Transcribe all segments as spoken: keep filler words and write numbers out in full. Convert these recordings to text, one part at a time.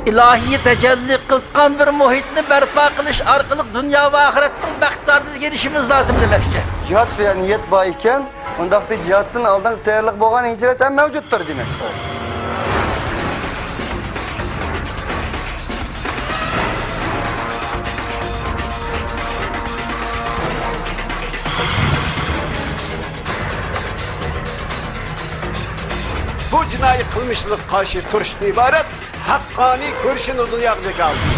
ئىلاھىي تەجەللى قىلغان بىر مۇھىتنى بەرپا قىلىش ئارقىلىق دۇنيا ۋە ئاخىرەتنىڭ بەختىدارلىقىغا ئېرىشىشىمىز لازىم دېمەكچى. جىھاد دېگەن نىيەت بار ئىكەن، ئۇنداقتا جىھادتىن ئالدىنقى تەييارلىق بولغان ھىجرەت ھەم مەۋجۇتتۇر دېمەك. بۇ جىنايى قىلمىشلىققا قارشى تۇرۇشتىن ئىبارەت ھەققانىي كۈرىشىنى دۇنياغا جاكارلىدى.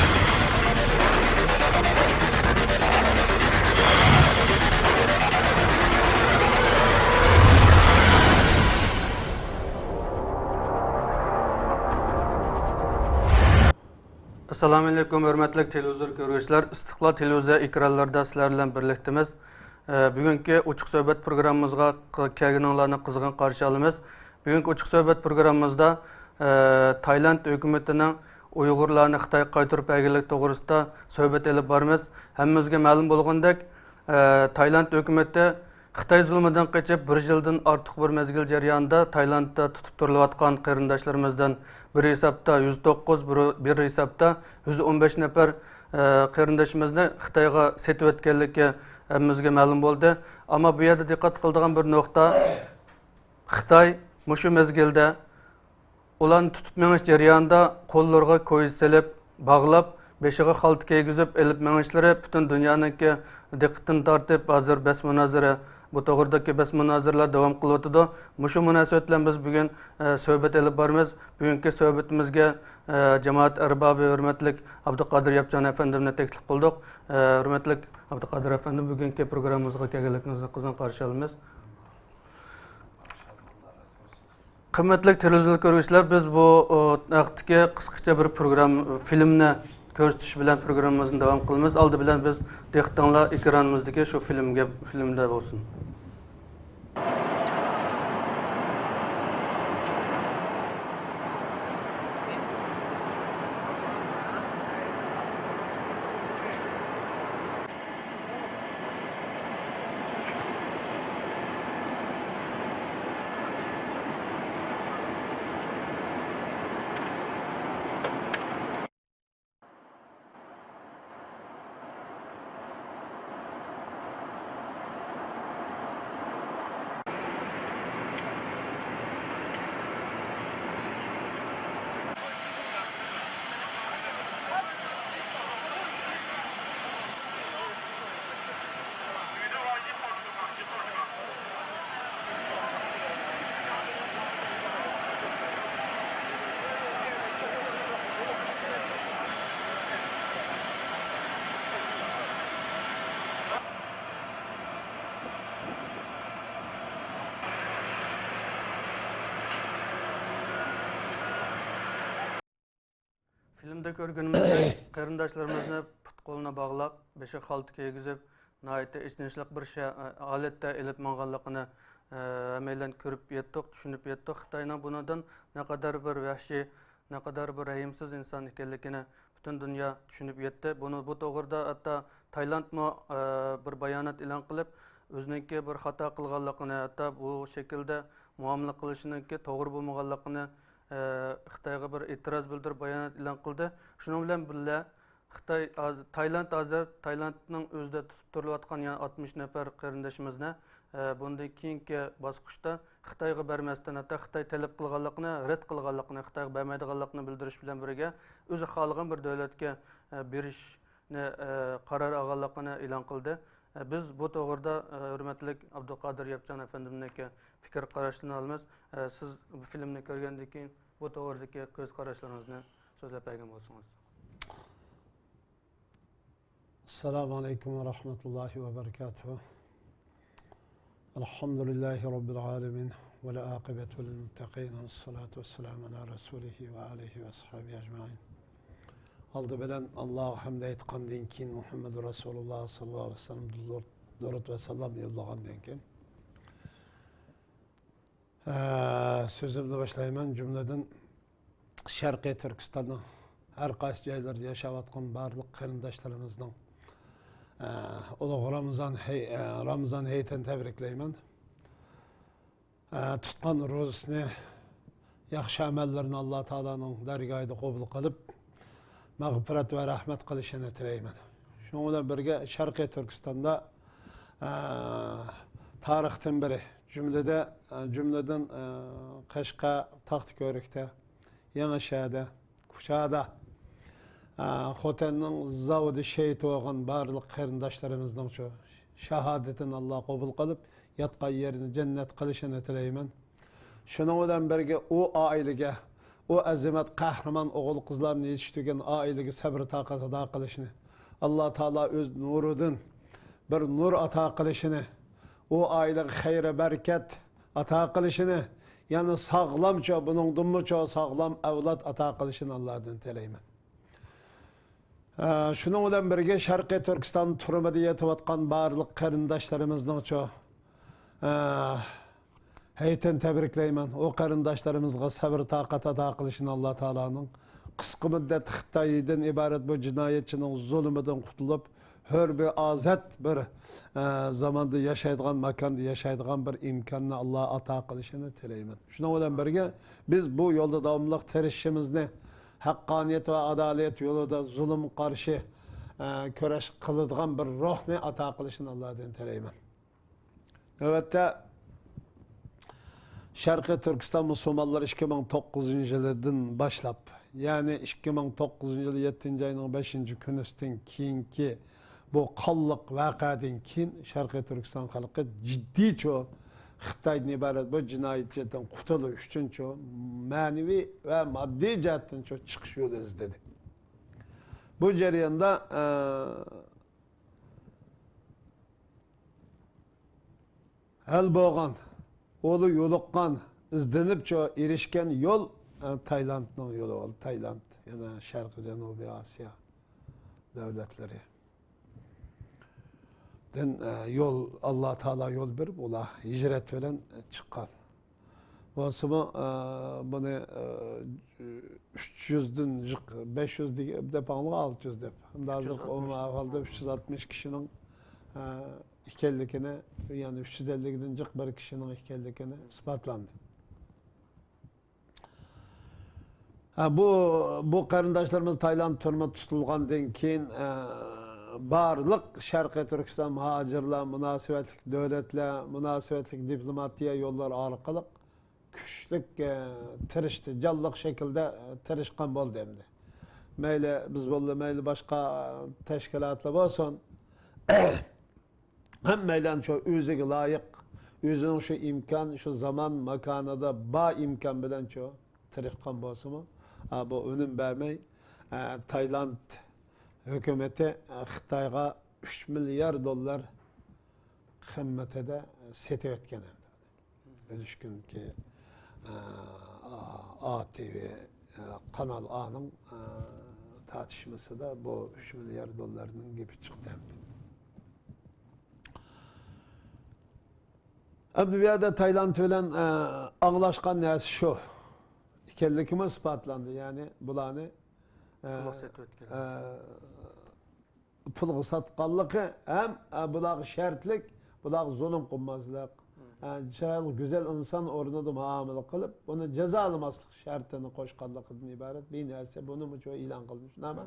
ئەسسالامۇئەلەيكۇم، ھۆرمەتلىك تېلېۋىزور كۆرگۈچىلەر! ئىستىقلال تېلېۋىزىيە ئېكرانلىرىدا سىلەر بىلەن بىرلىكتىمىز. ئە، بۈگۈنكى ئوچۇق سۆھبەت پروگراممىمىزغا ق-، كەلگىنىڭلارنى قىزغىن قارشى ئالىمىز. بۈگۈنكى ئوچۇق سۆھبەت پروگراممىمىزدا، ئە، تايلاند ھۆكۈمىتىنىڭ ئۇيغۇرلارنى خىتايغا قايتۇرۇپ بەرگەنلىكى توغرىسىدا سۆھبەت ئېلىپ بارىمىز. ھەممىمىزگە مەلۇم بولغىنىدەك، ئە، تايلاند ھۆكۈمىتى خىتاي زۇلمىدىن قېچىپ، بىر يىلدىن ئارتۇق بىر مەزگىل جەريانىدا تايلاندتا تۇتۇپ تۇرۇلۇۋاتقان قېرىنداشلىرىمىزدىن بىر ھېسابتا يۈز توققۇز، بىر، بىر ھېسابتا يۈز ئون بەش نەپەر، ئە، قېرىندىشىمىزنى خىتايغا سېتىۋەتكەنلىكى ھەممىمىزگە مەلۇم بولدى. ئەمما بۇ يەردە دىققەت قىلىدىغان بىر نۇقتا، خىتاي مۇشۇ مەزگىلدە ئۇلارنى تۇتۇپ مېڭىش جەريانىدا قوللىرىغا كويزا سېلىپ، باغلاپ، بېشىغا خالتا كىيگۈزۈپ ئېلىپ مېڭىشلىرى پۈتۈن دۇنيانىڭكى دىققىتىنى تارتىپ، ھازىر بەس مۇنازىرە، بۇ توغرىدىكى بەس مۇنازىرىلەر داۋام قىلىۋاتىدۇ. مۇشۇ مۇناسىۋەت بىلەن بىز بۈگۈن، ئە، سۆھبەت ئېلىپ بارىمىز. بۈگۈنكى سۆھبىتىمىزگە، ئە، جامائەت ئەربابى ھۆرمەتلىك ئابدۇقادىر ياپچان ئەپەندىمنى تەكلىپ قىلدۇق. ئە، ھۆرمەتلىك ئابدۇقادىر ئەپەندىم، بۈگۈنكى پروگراممىمىزغا كەلگەنلىكىڭىزنى قىزغىن قارشى ئالىمىز. قىممەتلىك تېلېۋىزور كۆرگۈچىلەر، بىز بۇ، ئۇ، ھەقتىكى قىسقىچە بىر پروگرامما، فىلىمنى كۆرسىتىش بىلەن پروگراممىمىزنى داۋام قىلىمىز. ئالدى بىلەن بىز دىققىتىڭلار ئېكرانىمىزدىكى شۇ فىلىمگە، فىلىمدە بولسۇن. فىلىمدە كۆرگىنىمىزدەك، قېرىنداشلىرىمىزنى پۇت-قولىنى باغلاپ، بېشىغا خالتا كىيگۈزۈپ، ناھايىتى ئېچىنىشلىق بىر شە-، ھالەتتە ئېلىپ ماڭغانلىقىنى، ئە، ھەممەيلەن كۆرۈپ يەتتۇق، چۈشىنىپ يەتتۇق. خىتاينىڭ بۇنىڭدىن نەقەدەر بىر ۋەھشىي، نەقەدەر بىر رەھىمسىز ئىنسان ئىكەنلىكىنى پۈتۈن دۇنيا چۈشىنىپ يەتتى. بۇنى، بۇ توغرىدا ھەتتا تايلاندمۇ، ئە، بىر بايانات ئېلان قىلىپ، ئۆزىنىڭكى بىر خاتا قىلغانلىقىنى، ھەتتا بۇ شەكىلدە مۇئامىلە قىلىشىنىڭكى توغرا بولمىغانلىقىنى، ئە، خىتايغا بىر ئېتىراز بىلدۈرۈپ بايانات ئېلان قىلدى. شۇنىڭ بىلەن بىللە، خىتاي ھاز-، تايلاند ھازىر، تايلاندنىڭ ئۆزىدە تۇتۇپ تۇرۇلۇۋاتقان يەنە ئاتمىش نەپەر قېرىندىشىمىزنى، ئە، بۇندىن كېيىنكى باسقۇچتا خىتايغا بەرمەستىن، ھەتتا خىتاي تەلەپ قىلغانلىقىنى، رەت قىلغانلىقىنى، خىتايغا بەرمەيدىغانلىقىنى بىلدۈرۈش بىلەن بىرگە، ئۆزى خالىغان بىر دۆلەتكە، ئە، بېرىشنى، ئە، قارار ئالغانلىقىنى ئېلان قىلدى. ئە، بىز بۇ توغرىدا، ئە، ھۆرمەتلىك ئابدۇقادىر ياپچان ئەپەندىمنىڭكى پىكىر قاراشلىرىنى ئالىمىز. ئە، سىز بۇ فىلىمنى كۆرگەندىن كېيىن بۇ توغرىدىكى كۆز قاراشلىرىڭىزنى سۆزلەپ بەرگەن بولسىڭىز. السلام عليكم ورحمة الله وبركاته. الحمد لله رب العالمين، والعاقبة للمتقين، والصلاة والسلام على رسوله وآله وأصحابه أجمعين. ئالدى بىلەن ئاللاغا ھەمد ئېيتقاندىن كېيىن، مۇھەممەد رەسۇلۇللا ساللاللاھۇ ئەلەيھى ۋەسەللەم دۇرۇت، دۇرۇت ۋە سالام يوللىغاندىن كېيىن، ئە، سۆزۈمنى باشلايمەن. جۈملىدىن شەرقىي تۈركىستاننىڭ ھەر قايسى جايلىرىدا ياشاۋاتقان بارلىق قېرىنداشلىرىمىزنىڭ، ئە، ئۇلۇغ رامىزان ھەي-، ئە، رامىزان ھېيتىنى تەبرىكلەيمەن. ئە، تۇتقان روزىسىنى، ياخشى ئەمەللىرىنى ئاللا تائالانىڭ دەرگاھىدا قوبۇل قىلىپ، مەغپىرەت ۋە رەھمەت قىلىشىنى تىلەيمەن. شۇنىڭ بىلەن بىرگە، شەرقىي تۈركىستاندا، ئە، تارىختىن بېرى، جۈملىدە، ئە، جۈملىدىن، ئە، قەشقەر، تاختىكۆۋرۈكتە، يېڭىشەھەردە، كۇچادا، ئە، خوتەننىڭ زاۋۇدى شېھىت بولغان بارلىق قېرىنداشلىرىمىزنىڭچۇ شاھادىتىنى ئاللا قوبۇل قىلىپ، ياتقان يېرىنى جەننەت قىلىشىنى تىلەيمەن. شۇنىڭ بىلەن بىرگە، ئۇ ئائىلىگە، ئۇ ئەزىمەت قەھرىمان ئوغۇل-قىزلارنى يېتىشتۈرگەن ئائىلىگە سەبرى تاقەت ئاتا قىلىشىنى، ئاللا تائالا ئۆز نۇرىدىن بىر نۇر ئاتا قىلىشىنى، ئۇ ئائىلىگە خەير-بەرىكەت ئاتا قىلىشىنى، يەنە ساغلامچە، بۇنىڭدىنمۇچۇ ساغلام ئەۋلاد ئاتا قىلىشىنى ئاللادىن تىلەيمەن. ئە، شۇنىڭ بىلەن بىرگە، شەرقىي تۈركىستان تۈرمىدە يېتىۋاتقان بارلىق قېرىنداشلىرىمىزنىڭچۇ، ئە، ھەيئىتىنى تەبرىكلەيمەن. ئۇ قېرىنداشلىرىمىزغا سەۋر-تاقەت ئاتا قىلىشىنى ئاللا تائالانىڭ، قىسقا مۇددەت خىتايدىن ئىبارەت بۇ جىنايەتچىنىڭ زۇلۇمىدىن قۇتۇلۇپ، ھۆر بىر ئازاد بىر، ئە، زاماندا ياشايدىغان، ماكاندا ياشايدىغان بىر ئىمكاننى ئاللا ئاتا قىلىشىنى تىلەيمەن. شۇنىڭ بىلەن بىرگە، بىز بۇ يولدا داۋاملىق تىرىشىشىمىزنى، ھەققانىيەت ۋە ئادالەت يولىدا زۇلۇمغا قارشى، ئە، كۈرەش قىلىدىغان بىر روھنى ئاتا قىلىشىنى ئاللادىن تىلەيمەن. نۆۋەتتە، شەرقىي تۈركىستان مۇسۇلمانلىرى ئىككى مىڭ توققۇزىنچى يىلىدىن باشلاپ، يەنى ئىككى مىڭ توققۇزىنچى يىل يەتتىنچى ئاينىڭ بەشىنچى كۈنىسىدىن كېيىنكى بۇ قانلىق ۋەقەدىن كېيىن، شەرقىي تۈركىستان خەلقى جىددىيچۇ خىتايدىن ئىبارەت بۇ جىنايەتچىدىن قۇتۇلۇش ئۈچۈنچۇ مەنىۋى ۋە ماددىي جەھەتتىنچۇ چىقىش يولى ئىزدىدى. بۇ جەرياندا، ئە، ھەل بولغان، ئۇلار يولۇققان، ئىزدىنىپچۇ ئېرىشكەن يول، ئە، تايلاندنىڭ يولى بولدى. تايلاند، يەنە شەرقىي جەنۇبىي ئاسىيا دۆلەتلىرى. دىن، ئە، يول، ئاللا تائالا يول بېرىپ، ئۇلار ھىجرەت بىلەن، ئە، چىققان. بولسىمۇ، ئە، بۇنى، ئە، ئۈچ يۈزدىن جىق، بەش يۈز دېگەن، دەپ ئاڭلىغان، ئالتە يۈز دەپ. ئەمدى ھازىر ئۈچ يۈز ئالتمىش. ئومۇمىي ئەھۋالدا ئۈچ يۈز ئالتمىش كىشىنىڭ، ئە، ئىكەنلىكىنى، يەنى ئۈچ يۈز ئەللىكتىن جىق بىر كىشىنىڭ ئىكەنلىكىنى ئىسپاتلاندى. ھە، بۇ، بۇ قېرىنداشلىرىمىز تايلاند تۈرمىدە تۇتۇلغاندىن كېيىن، ئە، بارلىق شەرقىي تۈركىستان مۇھاجىرلار مۇناسىۋەتلىك دۆلەتلەر، مۇناسىۋەتلىك دىپلوماتىيە يوللىرى ئارقىلىق كۈچلۈك، ئە، تىرىشتى، جانلىق شەكىلدە، ئە، تىرىشقان بولدى ئەمدى. مەيلى بىز بولدى، مەيلى باشقا تەشكىلاتلار بولسۇن. ھەممەيلەن شۇ ئۆزىگە لايىق، ئۆزىنىڭ شۇ ئىمكان، شۇ زامان ماكانىدا بار ئىمكان بىلەن شۇ تىرىشقان بولسىمۇ، ئا، بۇ ئۈنۈم بەرمەي، ئە، تايلاند ھۆكۈمىتى، ئە، خىتايغا ئۈچ مىليار دوللار قىممىتىدە سېتىۋەتكەن ئەمدى. ئۈلۈشكۈنكى، ئە، ئا-، ئا تى ۋى، ئە، قانال ئانىڭ، ئە، تارتىشمىسىدا بۇ ئۈچ مىليار دوللارنىڭ گېپى چىقتى ئەمدى. ئەمدى بۇ يەردە تايلاند بىلەن، ئە، ئاڭلاشقان نەرسە شۇ ئىكەنلىكىمۇ ئىسپاتلاندى. يەنى بۇلارنى، ئە، پۇلغا سېتىۋەتكەن. ئە، پۇلغا ساتقانلىقى ھەم، ئە، بۇلارغا شەرتلىك، بۇلارغا زۇلۇم قىلماسلىق، ئە، چىرايلىق، گۈزەل ئىنسان ئورنىدا مۇئامىلە قىلىپ، بۇنى جازالىماسلىق شەرتىنى قوشقانلىقىدىن ئىبارەت بىر نەرسە. بۇنىمۇ شۇ ئېلان قىلدى، شۇنداقمۇ؟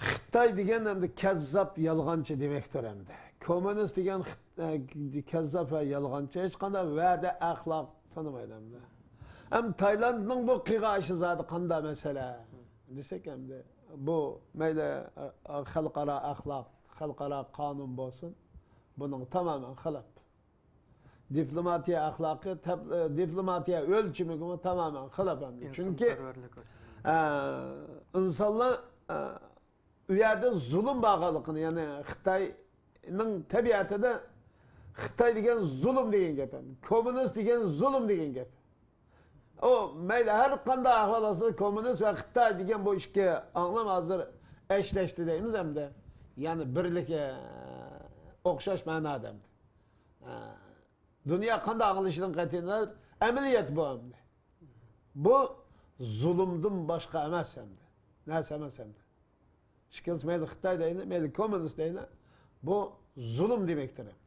خىتاي دېگەن ئەمدى كەززاپ، يالغانچى دېمەكتۇر ئەمدى. كوممۇنىست دېگەن خىت-، ئە، كەززاپ ۋە يالغانچى، ھېچقانداق ۋەدە، ئەخلاق تونۇمايدۇ ئەمدى. ئەمدى تايلاندنىڭ بۇ قىلغان ئىشى زادى قانداق مەسىلە دېسەك ئەمدى، بۇ مەيلى، ئە، ئە، خەلقئارا ئەخلاق، خەلقئارا قانۇن بولسۇن، بۇنىڭغا تامامەن خىلاپ. دىپلوماتىيە ئەخلاقى، تەپ-، ئە، دىپلوماتىيە ئۆلچىمىگىمۇ تامامەن خىلاپ ئەمدى. چۈنكى، ئىنسانپەرۋەرلىك ئۆلچىمى. ئە، ئىنسانلار، ئە، ئۇ يەردە زۇلۇم بارغانلىقىنى، يەنى خىتاينىڭ تەبىئەتىدە خىتاي دېگەن زۇلۇم دېگەن گەپ، كوممۇنىست دېگەن زۇلۇم دېگەن گەپ. ئۇ مەيلى ھەر قانداق ئەھۋال ئاستىدا كوممۇنىست ۋە خىتاي دېگەن بۇ ئىككى ئاڭلام ھازىر ئەشلەشتى دەيمىز ئەمدى. يەنى بىرلىكى، ئوخشاش مەنادا ئەمدى. ئە، دۇنيا قانداق ئاڭلىشىدىن قەتئىينەزەر، ئەمەلىيەت بۇ ئەمدى. بۇ زۇلۇمدىن باشقا ئەمەس ئەمدى. نەرسە ئەمەس ئەمدى. ئىككىنچى، مەيلى خىتاي دەيلى، مەيلى كوممۇنىست دەيلى، بۇ زۇلۇم دېمەكتۇر ئەمدى.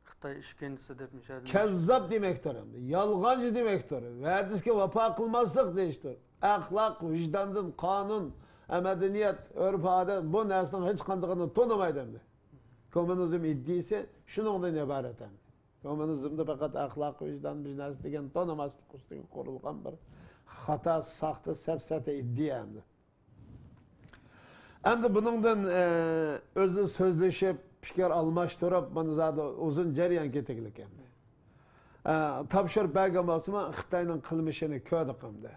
خىتاي ئىشكەنجىسى دەپ مۇشۇ يەردە كەززاپ دېمەكتۇر ئەمدى. يالغانچى دېمەكتۇر. ۋەدىسىگە ۋاپا قىلماسلىق دېيىشتۇر. ئەخلاق، ۋىجداندىن، قانۇن، ئە، مەدەنىيەت، ئۆرپ-ئادەت، بۇ نەرسىنىڭ ھېچقاندىقىنى تونۇمايدۇ ئەمدى. كوممۇنىزم ئىدىيىسى شۇنىڭدىن ئىبارەت ئەمدى. كوممۇنىزمدا پەقەت ئەخلاق، ۋىجدان، بىر نەرسە دېگەننى تونۇماسلىق ئۈستىگە قۇرۇلغان بىر خاتا، ساختا، سەپسەتە ئىدىيە ئەمدى. ئەمدى بۇنىڭدىن، ئە، ئۆزى سۆزلىشىپ، پىكىر ئالماشتۇرۇپ، بۇنى زادى ئۇزۇن جەريان كېتىگلىك ئەمدى. ئە، تاپشۇرۇپ بەرگەن بولسىمۇ، خىتاينىڭ قىلمىشىنى كۆردۇق ئەمدى.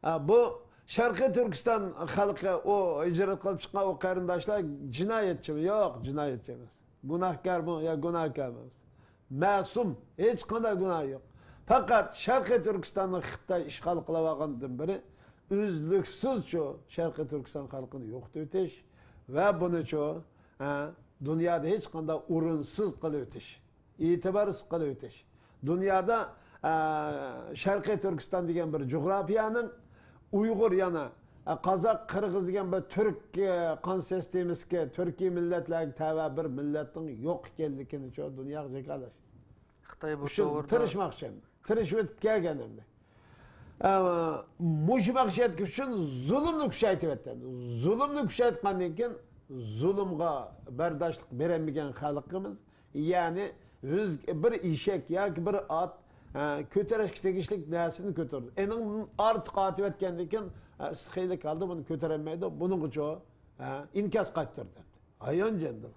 ئە، بۇ شەرقىي تۈركىستان خەلقى، ئۇ ھىجرەت قىلىپ چىققان ئۇ قېرىنداشلار جىنايەتچىمۇ؟ يوق، جىنايەتچى ئەمەس. گۇناھكارمۇ؟ يا گۇناھكار ئەمەس. مەسۇم، ھېچقانداق گۇناھى يوق. پەقەت شەرقىي تۈركىستاننى خىتاي ئىشغال قىلىۋالغاندىن بېرى ئۈزلۈكسىز شۇ شەرقىي تۈركىستان خەلقىنى يوقىتىۋېتىش ۋە بۇنى شۇ، ھە، دۇنيادا ھېچقانداق ئورۇنسىز قىلىۋېتىش، ئېتىبارسىز قىلىۋېتىش. دۇنيادا، ئە، شەرقىي تۈركىستان دېگەن بىر جۇغراپىيەنىڭ ئۇيغۇر يەنە، ئە، قازاق، قىرغىز دېگەن بىر تۈرك، ئە، قان سىستېمىسىدىكى تۈركىي مىللەتلەرگە تەۋە بىر مىللەتنىڭ يوق ئىكەنلىكىنى شۇ دۇنياغا جاكارلاش. خىتاي بۇ ئۈچۈن توغرىدا تىرىشماقچى، تىرىشىۋېتىپ كەلگەن ئەمدى. ئە، مۇشۇ مەقسەتكە ئۈچۈن زۇلۇمنى كۈچەيتىۋەتتى. زۇلۇمنى كۈچەيتكەندىن كېيىن زۇلۇمغا بەرداشلىق بېرەلمىگەن خەلقىمىز، يەنى يۈز، بىر ئېشەك ياكى بىر ئات، ئە، كۆتۈرۈشكە تېگىشلىك نەرسىنى كۆتۈردى. ئېنىڭدىن ئارتۇق ئارتىۋەتكەندىن كېيىن، ئە، ئىستىخىيلىك ھالدا بۇنى كۆتۈرەلمەيدۇ. بۇنىڭغىچۇ، ئە، ئىنكاس قايتۇردى. ئايان جەندىل.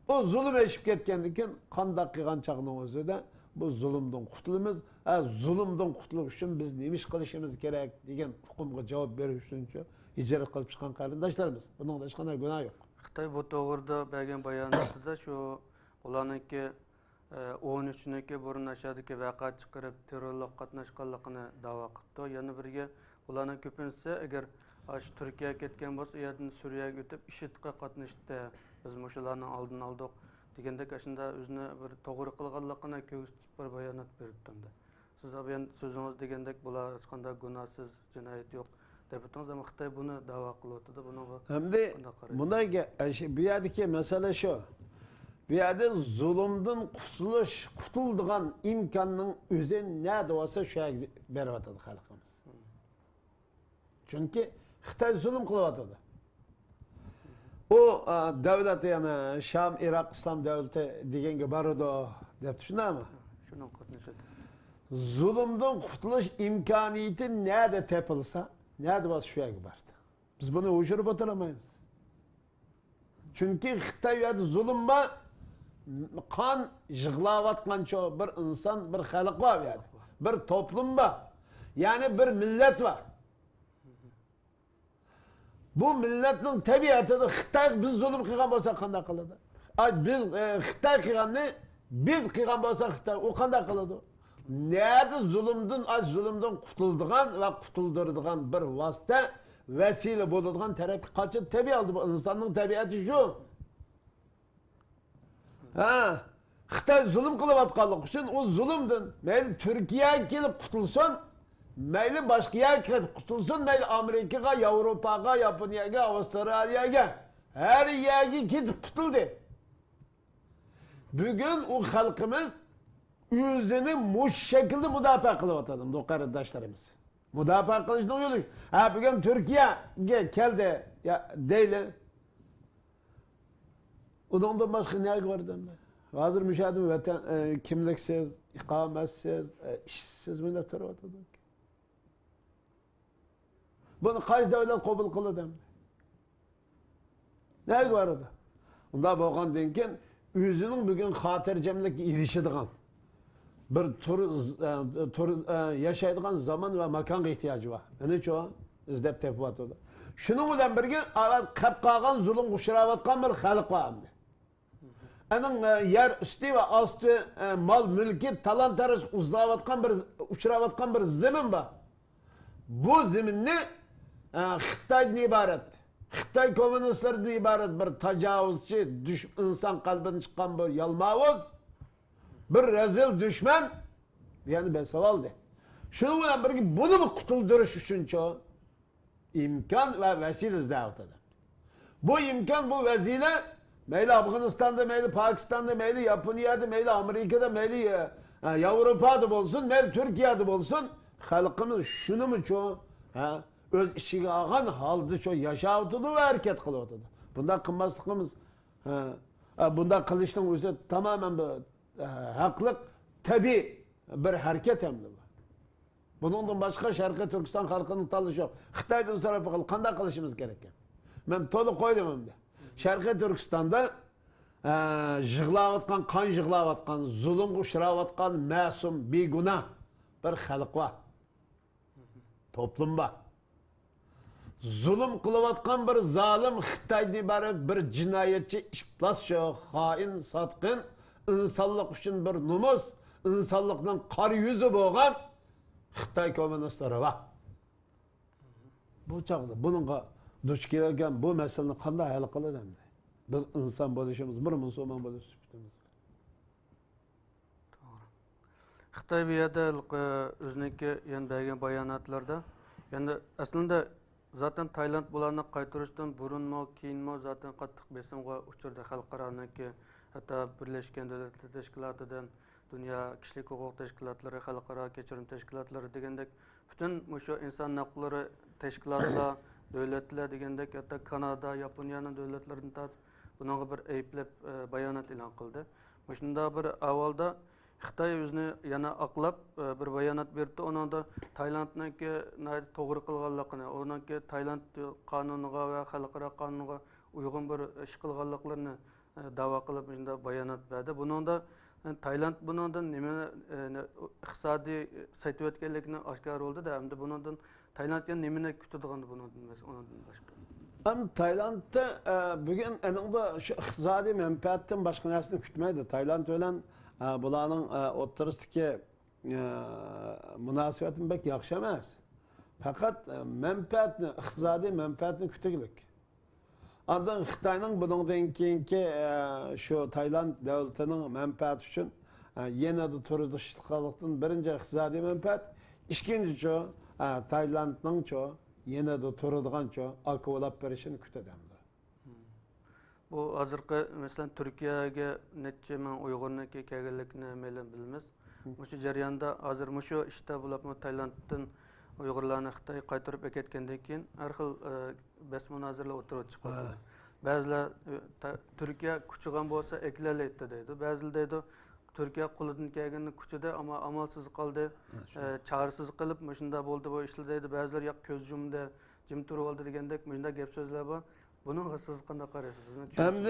ئۇ زۇلۇم ئېشىپ كەتكەندىن كېيىن قانداق قىلغان چاغنىڭ ئۆزىدە بۇ زۇلۇمدىن قۇتۇلىمىز. ھە، زۇلۇمدىن قۇتۇلۇش ئۈچۈن بىز نېمە ئىش قىلىشىمىز كېرەك دېگەن ئۇقۇمغا جاۋاب بېرىش ئۈچۈنچۇ ھىجرەت قىلىپ چىققان قېرىنداشلىرىمىز. بۇنىڭدا ھېچقانداق گۇناھ يوق. خىتاي بۇ توغرىدا بەرگەن باياناتىدا شۇ ئۇلارنىڭكى، ئە، ئون ئۈچىنىڭكى بۇرۇن ئاشادىكى ۋەقە چىقىرىپ، تېررورلۇققا قاتناشقانلىقىنى دەۋا قىپتۇ. يەنە بىرگە ئۇلارنىڭ كۆپىنچىسى ئەگەر ئاشۇ تۈركىيەگە كەتكەن بولسا، ئۇ يەردىن سۈرىيەگە ئۆتۈپ ئىشىدقا قاتنىشتى. بىز مۇشۇلارنىڭ ئالدىنى ئالدۇق دېگەندەك ئاشۇنداق ئۆزىنى بىر توغرا قىلغانلىقىنى كۆرسىتىپ بىر بايانات بېرىپتۇ ئەمدى. سىز ئابىيان سۆزىڭىز دېگەندەك بۇلار ھېچقانداق گۇناھسىز، جىنايەت يوق دەپ ئۆتتىڭىز، ئەمما خىتاي بۇنى دەۋا قىلىۋاتىدۇ. بۇنىڭغا، ھەمدە قانداق قارايسىز؟ بۇنداق گە-، ئەش-، بۇ يەردىكى مەسىلە شۇ. بۇ يەردە زۇلۇمدىن قۇتۇلۇش، قۇتۇلىدىغان ئىمكاننىڭ ئۆزى نەدە بولسا شۇ يەرگە بېرىۋاتىدۇ خەلقىمىز. چۈنكى خىتاي زۇلۇم قىلىۋاتىدۇ. ئۇ، ئا، دۆلەت، يەنى شام، ئىراق ئىسلام دۆلىتى دېگەنگە بارىدۇ دەپ چۈشىنەمۇ؟ شۇنىڭ قاتنىشىدا. زۇلۇمدىن قۇتۇلۇش ئىمكانىيىتى نەدە تېپىلسا، نەدە بولسا شۇ يەرگە بارىدۇ. بىز بۇنى يوشۇرۇپ ئولتۇرالمايمىز. چۈنكى خىتاي يەردە زۇلۇم بار، قان يىغلاۋاتقان شۇ بىر ئىنسان، بىر خەلق بار بۇ يەردە. بىر توپلۇم بار. يەنى بىر مىللەت بار. بۇ مىللەتنىڭ تەبىئەتىدە خىتاي بىز زۇلۇم قىلغان بولساق قانداق قىلىدۇ؟ ئاي، بىز، ئە، خىتاي قىلغاننى بىز قىلغان بولساق خىتاي ئۇ قانداق قىلىدۇ؟ نەدە زۇلۇمدىن، ئاي، زۇلۇمدىن قۇتۇلىدىغان ۋە قۇتۇلدۇرىدىغان بىر ۋاسىتە، ۋەسىلە بولىدىغان تەرەپكە قاچىدۇ. تەبىئىي ھالدا بۇ ئىنساننىڭ تەبىئەتى شۇ. ھە، خىتاي زۇلۇم قىلىۋاتقانلىقى ئۈچۈن ئۇ زۇلۇمدىن مەيلى تۈركىيەگە كېلىپ قۇتۇلسۇن، مەيلى باشقا يەرگە كېتىپ قۇتۇلسۇن، مەيلى ئامېرىكىغا، ياۋروپاغا، ياپونىيەگە، ئاۋسترالىيەگە، ھەر يەرگە كېتىپ قۇتۇلدى. بۈگۈن ئۇ خەلقىمىز ئۆزىنى مۇشۇ شەكىلدە مۇداپىئە قىلىۋاتىدۇ، بۇ قېرىنداشلىرىمىز. مۇداپىئە قىلىشنىڭ يولى شۇ. ھە، بۈگۈن تۈركىيەگە كەلدى، يا، دەيلى. ئۇنىڭدىن باشقا نەگە بارىدۇ ئەمدى؟ ھازىر مۇشۇ ئادەم ۋەتەن، ئە، كىملىكسىز، ئىقامەتسىز، ئە، ئىشسىز مۇنداق تۇرۇۋاتىدۇ. بۇنى قايسى دۆلەت قوبۇل قىلىدۇ ئەمدى؟ نەگە بارىدۇ؟ ئۇنداق بولغاندىن كېيىن ئۆزىنىڭ بۈگۈن خاتىرجەملىككە ئېرىشىدىغان، بىر تۇر، ئە، تۇر، ئە، ياشايدىغان زامان ۋە ماكانغا ئېھتىياجى بار. ئۇنىچۇ ئىزدەپ تېپىۋاتىدۇ. شۇنىڭ بىلەن بىرگە، قېلىپ قالغان زۇلۇمغا ئۇچراۋاتقان بىر خەلق بار ئەمدى. ئۇنىڭ، ئە، يەر ئۈستى ۋە ئاستى، ئە، مال مۈلكى تالان-تاراجغا ئۇزاۋاتقان بىر، ئۇچراۋاتقان بىر زېمىن بار. بۇ زېمىننى، ئە، خىتايدىن ئىبارەت، خىتاي كوممۇنىستلىرىدىن ئىبارەت بىر تاجاۋۇزچى، دۈش-، ئىنسان قەلبىدىن چىققان بىر يالماۋۇز، بىر رەزىل دۈشمەن، يەنە بېسىۋالدى. شۇنىڭ بىلەن بىرگە بۇنىمۇ قۇتۇلدۇرۇش ئۈچۈنچۇ ئىمكان ۋە ۋەسىلە ئىزدەۋاتىدۇ. بۇ ئىمكان، بۇ ۋەسىلە مەيلى ئافغانىستاندا، مەيلى پاكىستاندا، مەيلى ياپونىيەدە، مەيلى ئامېرىكىدا، مەيلى، ئە، ياۋروپادا بولسۇن، مەيلى تۈركىيەدە بولسۇن، خەلقىمىز شۇنىمۇچۇ، ھە، ئۆز ئىچىگە ئالغان ھالدا شۇ ياشاۋاتىدۇ ۋە ھەرىكەت قىلىۋاتىدۇ. بۇنداق قىلماسلىقىمىز، ھە، ئە، بۇنداق قىلىشنىڭ ئۆزى تامامەن بىر، ئە، ھەقلىق، تەبىئىي بىر ھەرىكەت ھەمدە بۇ. بۇنىڭدىن باشقا شەرقىي تۈركىستان خەلقىنىڭ تاللىشى يوق. خىتايدىن سوراپ بېقىڭ، قانداق قىلىشىمىز كېرەك ئىكەن؟ مەن تولا قويدۇم ئەمدى. شەرقىي تۈركىستاندا، ئە، يىغلاۋاتقان، قان يىغلاۋاتقان، زۇلۇمغا ئۇچراۋاتقان مەسۇم، بىگۇناھ بىر خەلق بار. توپلۇم بار. زۇلۇم قىلىۋاتقان بىر زالىم خىتايدىن ئىبارەت بىر جىنايەتچى، ئىپلاسچى، خائىن، ساتقىن، ئىنسانلىق ئۈچۈن بىر نومۇس، ئىنسانلىقنىڭ قارا يۈزى بولغان خىتاي كوممۇنىستلىرى بار. بۇ چاغدا بۇنىڭغا دۇچ كېلىدىكەن، بۇ مەسىلىنى قانداق ھەل قىلىدۇ ئەمدى؟ بىز ئىنسان بولۇشىمىز، بىر مۇسۇلمان بولۇش سۈپىتىمىز. توغرا. خىتاي بۇ يەردە ھېلىقى ئۆزىنىڭكى يەنە بەرگەن باياناتلىرىدا، يەنە ئەسلىندە زاتەن تايلاند بۇلارنى قايتۇرۇشتىن بۇرۇنمۇ، كېيىنمۇ زاتەن قاتتىق بېسىمغا ئۇچرىدى. خەلقئارانىڭكى، ھەتتا بىرلەشكەن دۆلەتلەر تەشكىلاتىدىن، دۇنيا كىشىلىك ھوقۇق تەشكىلاتلىرى، خەلقئارا كەچۈرۈم تەشكىلاتلىرى دېگەندەك، پۈتۈن مۇشۇ ئىنسان ھەقلىرى تەشكىلاتلار، دۆلەتلەر دېگەندەك، ھەتتا كانادا، ياپونىيەنىڭ دۆلەتلىرىدىن تارتىپ، بۇنىڭغا بىر ئەيىبلەپ، ئە، بايانات ئېلان قىلدى. مۇشۇنداق بىر ئەھۋالدا خىتاي ئۆزىنى يەنە ئاقلاپ، ئە، بىر بايانات بېرىپتۇ. ئۇنىڭدا تايلاندنىڭكى ناھايىتى توغرا قىلغانلىقىنى، ئۇنىڭكى تايلاند قانۇنىغا ۋە خەلقئارا قانۇنغا ئۇيغۇن بىر ئىش قىلغانلىقلىرىنى، ئە، دەۋا قىلىپ، مۇشۇنداق بايانات بەردى. بۇنىڭدا، ئە، تايلاند بۇنىڭدىن نېمە، ئە، ئىقتىسادىي سېتىۋەتكەنلىكىنى ئاشكارا بولدى-دە، ئەمدى بۇنىڭدىن تايلاند يەنە نېمىنى كۈتىدىغان بۇنىڭدىن، مەس-، ئۇنىڭدىن باشقا؟ ئەمدى تايلاندتا، ئە، بۈگۈن ئېنىڭدا شۇ ئىقتىسادىي مەنپەئەتتىن باشقا نەرسىنى كۈتمەيدۇ. تايلاند بىلەن، ئە، بۇلارنىڭ، ئە، ئوتتۇرىسىدىكى، ئە، مۇناسىۋەتمۇ بەك ياخشى ئەمەس. پەقەت، ئە، مەنپەئەتنى، ئىقتىسادىي مەنپەئەتنى كۈتكۈلۈك. ئاندىن خىتاينىڭ بۇنىڭدىن كېيىنكى، ئە، شۇ تايلاند دۆلىتىنىڭ مەنپەئەتى ئۈچۈن، ئە، يېنىدا تۇرىدىغانلىقتىن بىرىنچى ئىقتىسادىي مەنپەئەت، ئىككىنچىچۇ، ئە، تايلاندنىڭچۇ يېنىدا تۇرىدىغانچۇ ئاكا بولاپ بېرىشىنى كۈتىدۇ ئەمدى. بۇ ھازىرقى، مەسىلەن، تۈركىيەگە نەچچە مىڭ ئۇيغۇرنىڭكى كەلگەنلىكىنى ھەممەيلەن بىلىمىز. مۇشۇ جەرياندا ھازىر مۇشۇ ئىشتا بولۇپمۇ تايلاندتىن ئۇيغۇرلارنى خىتاي قايتۇرۇپ ئەكەتكەندىن كېيىن ھەر خىل، ئە، بەس مۇنازىرىلەر ئوتتۇرىغا چىقىۋاتىدۇ. ھە. بەزىلەر، ئە، تا-، تۈركىيە كۈچىگەن بولسا ئەكېلەلەيتتى دەيدۇ. بەزىلەر دەيدۇ، تۈركىيە قولىدىن كەلگىنىنى كۈچىدى، ئەمما ئامالسىز قالدى. ھە، شۇ. ئە، چارىسىز قېلىپ مۇشۇنداق بولدى بۇ ئىشلار دەيدۇ. بەزىلەر ياق كۆز يۇمدى، جىم تۇرۇۋالدى دېگەندەك مۇشۇنداق گەپ سۆزلەر بار. بۇنىڭغا سىز قانداق قارايسىز؟ سىزنىڭ چۈشىنىشىڭىز؟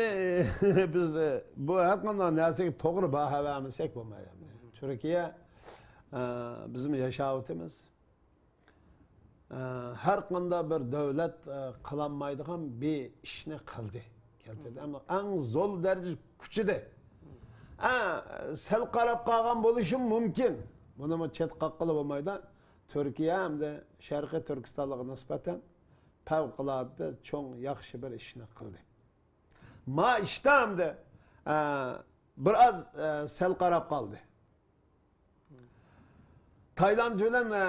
ئەمدى بىز، ئە، بۇ ھەر قانداق نەرسىگە توغرا باھا بەرمىسەك بولمايدۇ ئەمدى. تۈركىيە، ئە، بىزمۇ ياشاۋاتىمىز. ئە، ھەر قانداق بىر دۆلەت، ئە، قىلالمايدىغان بىر ئىشنى قىلدى. كەلتۈردى. ئەمما ئەڭ زور دەرىجىدە كۈچىدى. ئە، سەل قاراپ قالغان بولۇشى مۇمكىن. بۇنىمۇ چەت قاققىلى بولمايدۇ. تۈركىيە ھەمدە شەرقىي تۈركىستانلارغا نىسبەتەن پەۋقۇلئاددە چوڭ، ياخشى بىر ئىشنى قىلدى. ما ئىشتا ئەمدى، ئە، بىر ئاز، ئە، سەل قاراپ قالدى. تايلاند بىلەن، ئە،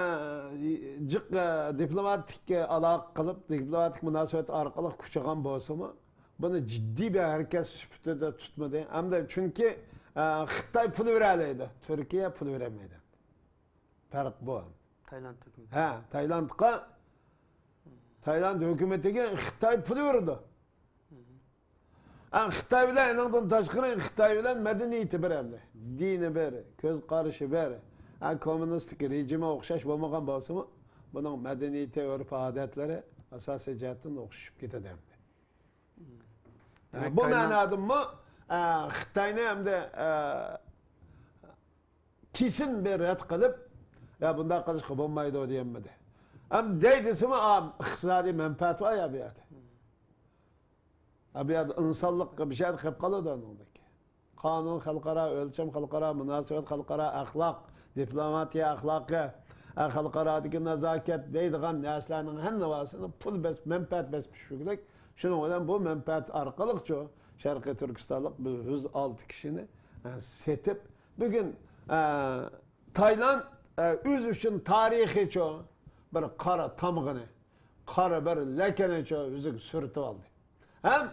جىق، ئە، دىپلوماتىك، ئە، ئالاقە قىلىپ، دىپلوماتىك مۇناسىۋەت ئارقىلىق كۈچىگەن بولسىمۇ، بۇنى جىددىي بىر ھەرىكەت سۈپىتىدە تۇتمىدى. ئەمدى چۈنكى، ئە، خىتاي پۇل بېرەلەيدۇ، تۈركىيە پۇل بېرەلمەيدۇ. پەرق بۇ. تايلاند ھۆكۈمىتى. ھە، تايلاندقا، تايلاند ھۆكۈمىتىگە خىتاي پۇل بېرىدۇ. ھە، خىتاي بىلەن، ئۇنىڭدىن تاشقىرى خىتاي بىلەن مەدەنىيىتى بىر ئەمدى. دىنى بىر، كۆز قارىشى بىر. ھە، كوممۇنىستىك رېجىمى ئوخشاش بولمىغان بولسىمۇ، بۇنىڭ مەدەنىيىتى، ئۆرپ-ئادەتلىرى ئاساسىي جەھەتتىن ئوخشىشىپ كېتىدۇ ئەمدى. ھە، دېمەك، بۇ تايلاند مەنادىنمۇ، ھە، خىتاينى ئەمدى، ھە، كېسىن بىر رەت قىلىپ، يا بۇنداق قىلىشقا بولمايدۇ دېيەلمىدى. ئەمدى دەي دېسىمۇ، ئا، ئىقتىسادىي مەنپەئەت بار يا بۇ يەردە. ئا، بۇ يەردە ئىنسانلىققا بىر شەرت قېلىپ قالىدۇ ئۇنىڭدىكى. قانۇن خەلقئارا، ئۆلچەم خەلقئارا، مۇناسىۋەت خەلقئارا، ئەخلاق، دىپلوماتىيە ئەخلاقى، ئە، خەلقئارادىكى نازاكەت دەيدىغان نەرسىلەرنىڭ ھەممىسىنى پۇل بەس-، مەنپەئەت بەسمىشۈكلۈك. شۇنىڭ بىلەن بۇ مەنپەئەت ئارقىلىقچۇ شەرقىي تۈركىستانلىق بىر يۈز ئالتە كىشىنى، ئە، سېتىپ، بۈگۈن، ئە، تايلاند، ئە، ئۆزى ئۈچۈن تارىخىيچۇ بىر قارا تامغىنى، قارا بىر لەكەنىچۇ يۈزىگە سۈرتۈۋالدى. ھەم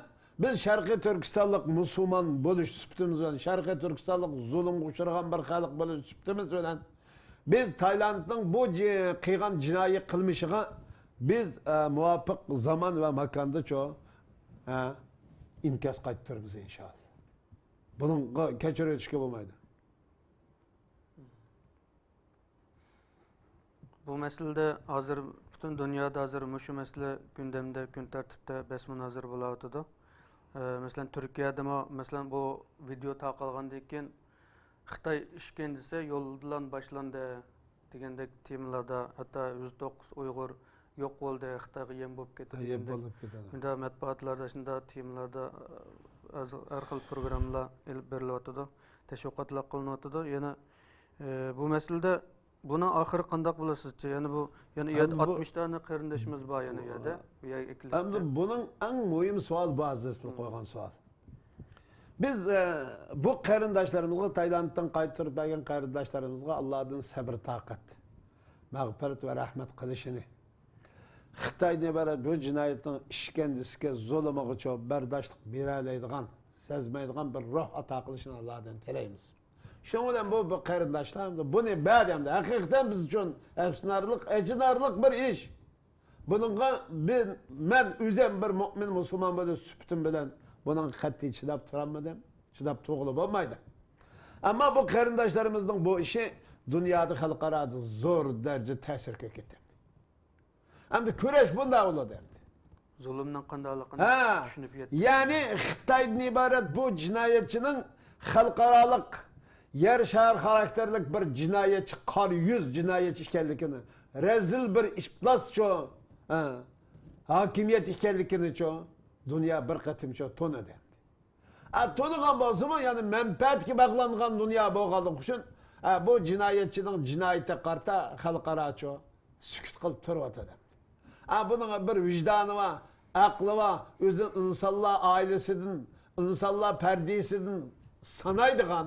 بىز شەرقىي تۈركىستانلىق مۇسۇلمان بولۇش سۈپىتىمىز بىلەن، شەرقىي تۈركىستانلىق زۇلۇمغا ئۇچرىغان بىر خەلق بولۇش سۈپىتىمىز بىلەن، بىز تايلاندنىڭ بۇ جى-، قىلغان جىنايى قىلمىشىغا بىز، ئە، مۇۋاپىق زامان ۋە ماكاندىچۇ، ئە، ئىنكاس قايتۇرىمىز، ئىنشائاللا. بۇنىڭغا كەچۈرۈۋېتىشكە بولمايدۇ. بۇ مەسىلىدە ھازىر پۈتۈن دۇنيادا ھازىر مۇشۇ مەسىلە گۈندەمدە، كۈن تەرتىپتە بەس مۇنازىرە بولاۋاتىدۇ. ئە، مەسىلەن، تۈركىيەدىمۇ، مەسىلەن، بۇ ۋىدېئو تارقالغاندىن كېيىن، «خىتاي ئىشكەنجىسى يولدىلا باشلاندى» دېگەندەك تېمىلاردا، ھەتتا يۈز توققۇز ئۇيغۇر يوق بولدى، خىتايغا يەم بولۇپ كەتتى يەم دېگەندەك بولۇپ كېتىدۇ. مۇنداق مەتبۇئاتلاردا شۇنداق تېمىلاردا، ئە، ھەر خىل پروگراممىلار ئېلىپ بېرىلىۋاتىدۇ، تەشۋىقاتلار قىلىنىۋاتىدۇ. يەنە، ئە، بۇ مەسىلىدە بۇنىڭ ئاخىرى قانداق بولىدۇ سىزچە؟ يەنە بۇ، يەنە ئەمدى بۇ ئاتمىش دانە قېرىندىشىمىز بار يەنە ئۇ يەردە. بۇ يەرگە ئەكېلىشتى. ئەمدى بۇنىڭ ئەڭ مۇھىم سوئال بار، سىز قويغان سوئال. بىز، ئە، بۇ قېرىنداشلىرىمىزغا، تايلاندتىن قايتۇرۇپ كەلگەن قېرىنداشلىرىمىزغا ئاللادىن سەبرى تاقەت، مەغپىرەت ۋە رەھمەت قىلىشىنى، خىتايدىن ئىبارەت بۇ جىنايەتنىڭ ئىشكەنجىسىگە، زۇلۇمىغىچۇ بەرداشلىق بېرەلەيدىغان، سەزمەيدىغان بىر روھ ئاتا قىلىشىنى ئاللادىن تىلەيمىز. شۇنىڭ بىلەن بۇ، بۇ قېرىنداشلار بۇنى بەردى ئەمدى. ھەقىقەتەن بىز ئۈچۈن ئەپسۇسلىنارلىق، ئېچىنارلىق بىر ئىش. بۇنىڭغا بىز، مەن ئۆزۈم بىر مۆمىن مۇسۇلمان بولۇش سۈپىتىم بىلەن بۇنىڭغا قەتئىي چىداپ تۇرالمىدىم. چىداپ تۇرغىلى بولمايدۇ. ئەمما بۇ قېرىنداشلىرىمىزنىڭ بۇ ئىشى دۇنيادا، خەلقئارادا زور دەرىجىدە تەسىر كۆرسەتتى. ئەمدى كۈرەش بۇنداق بولىدۇ ئەمدى. زۇلۇمنىڭ قانداقلىقىنى ھە، چۈشىنىپ يەتتى. يەنى خىتايدىن ئىبارەت بۇ جىنايەتچىنىڭ خەلقئارالىق يەر شار خاراكتېرلىك بىر جىنايەتچى، قارا يۈز جىنايەتچى ئىكەنلىكىنى، رەزىل بىر ئىپلاسچۇ، ھە، ھاكىمىيەت ئىكەنلىكىنىچۇ دۇنيا بىر قېتىمچۇ تونۇدى. ئە، تونۇغان بولسىمۇ، يەنى مەنپەئەتكە باغلانغان دۇنيا بولغانلىقى ئۈچۈن، ئە، بۇ جىنايەتچىنىڭ جىنايىتىگە قارىتا خەلقئاراچۇ سۈكۈت قىلىپ تۇرۇۋاتىدۇ. ئە، بۇنىڭ بىر ۋىجدانى بار، ئەقلى بار، ئۆزىنى ئىنسانلار ئائىلىسىدىن، ئىنسانلار پەردىسىدىن سانايدىغان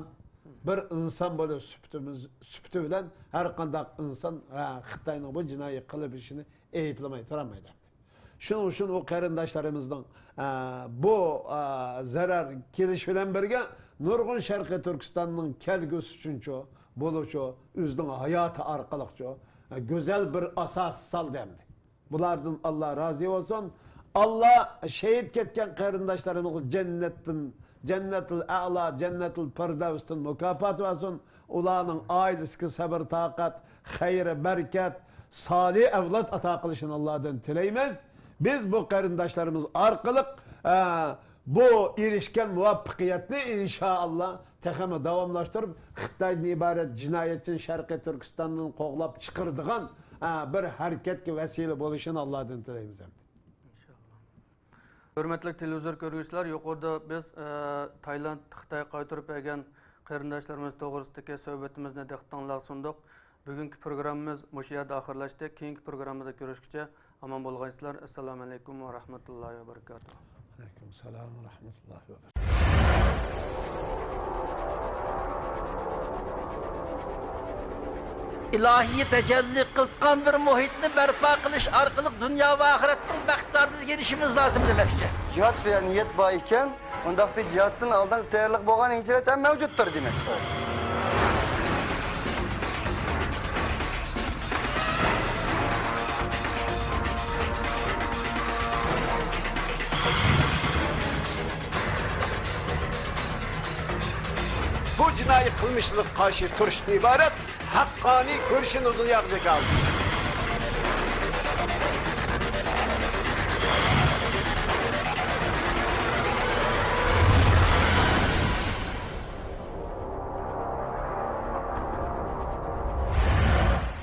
بىر ئىنسان بولۇش سۈپىتىمىز، سۈپىتى بىلەن ھەر قانداق ئىنسان، ئە، خىتاينىڭ بۇ جىنايى قىلىپ ئىشىنى ئەيىبلىمەي تۇرالمايدۇ. شۇنىڭ ئۈچۈن ئۇ قېرىنداشلىرىمىزنىڭ، ئە، بۇ، ئە، زەرەر كېلىشى بىلەن بىرگە، نۇرغۇن شەرقىي تۈركىستاننىڭ كەلگۈسى ئۈچۈنچۇ، بولۇشى، ئۆزىنىڭ ھاياتى ئارقىلىقچۇ، ئە، گۈزەل بىر ئاساس سالدى ئەمدى. بۇلاردىن ئاللا رازى بولسۇن. ئاللا شېھىت كەتكەن قېرىنداشلىرىمىزغا جەننەتتىن، جەننەتۇل ئەلا، جەننەتۇل پىردەۋستىن مۇكاپات بەرسۇن. ئۇلارنىڭ ئائىلىسىگە سەبر تاقەت، خەير بەرىكەت، سالىھ ئەۋلاد ئاتا قىلىشىنى ئاللادىن تىلەيمىز. بىز بۇ قېرىنداشلىرىمىز ئارقىلىق، ئە، بۇ ئېرىشكەن مۇۋەپپەقىيەتنى ئىنشائاللا تېخىمۇ داۋاملاشتۇرۇپ، خىتايدىن ئىبارەت جىنايەتچىنى شەرقىي تۈركىستاندىن قوغلاپ چىقىرىدىغان، ئە، بىر ھەرىكەتكە ۋەسىلە بولۇشىنى ئاللادىن تىلەيمىز ئەمدى. ئىنشائاللا. ھۆرمەتلىك تېلېۋىزور كۆرگۈچىلەر، يۇقىرىدا بىز، ئە، تايلاند، خىتاي قايتۇرۇپ كەلگەن قېرىنداشلىرىمىز توغرىسىدىكى سۆھبىتىمىزنى دىققىتىڭلارغا سۇندۇق. بۈگۈنكى پروگراممىمىز مۇشۇ يەردە ئاخىرلاشتى. كېيىنكى پروگراممىدا كۆرۈشكىچە ئامان بولغايسىلەر. ئەسسالامۇ ئەلەيكۇم ۋە رەھمەتۇللاھى ۋە بەرىكاتۇھ. ئەلەيكۇم سالام ۋە رەھمەتۇللاھى ۋە بەرىكاتۇھ. ئىلاھىي تەجەللى قىلىۋاتقان بىر مۇھىتنى بەرپا قىلىش ئارقىلىق دۇنيا ۋە ئاخىرەتنىڭ بەخت سائادىتىگە ئېرىشىشىمىز لازىم دېمەكچى. جىھاد سۆيەر نىيەت بار ئىكەن، ئۇنداقتا جىھادتىن ئالدىنقى تەييارلىق بولغان ھىجرەت ھەم مەۋجۇتتۇر دېمەكچى. بۇ جىنايى قىلمىشلىققا قارشى تۇرۇشتىن ئىبارەت ھەققانىي كۈرىشىنى دۇنياغا جاكارلىدى.